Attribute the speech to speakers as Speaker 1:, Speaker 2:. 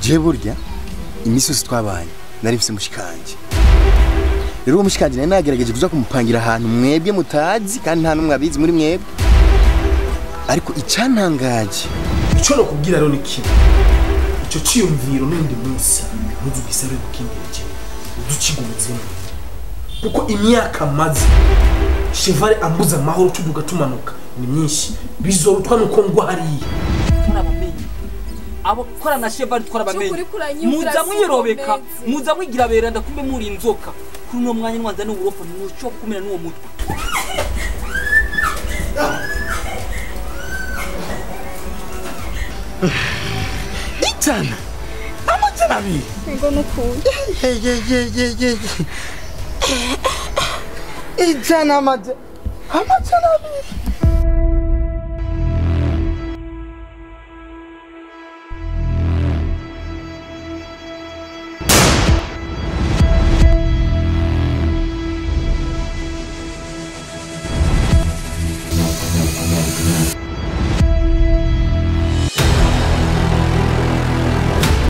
Speaker 1: Je burya imisi yose twabanye nari mfise mushikanje. Rero uwo mushikanje nari nagerageje kuza kumupangira ahantu mwebwe mutazi kandi nta numwe abizi muri mwebwe. Ariko icantangaje
Speaker 2: ico no kubwira rero ni kimwe. Ico ciyumviro n'undi munsi ntuzugisabe gukindira uducigumuzemo. Kuko imyaka maze Chevale ambuza amahoro tuduga tumanuka ni myinshi bizorutwa nuko ngwa hariya.
Speaker 3: Twarabamenye abo kora na Chevale twarabamenye. Muza mwirobeka muza mwigira beranda kumbe muri inzoka kuri no mwanya nwanza n'uburofa nuco kumena n'uwo mutwe.
Speaker 1: Itana amajana abiri
Speaker 4: ngo nukuye
Speaker 1: ye ijana amajana abiri.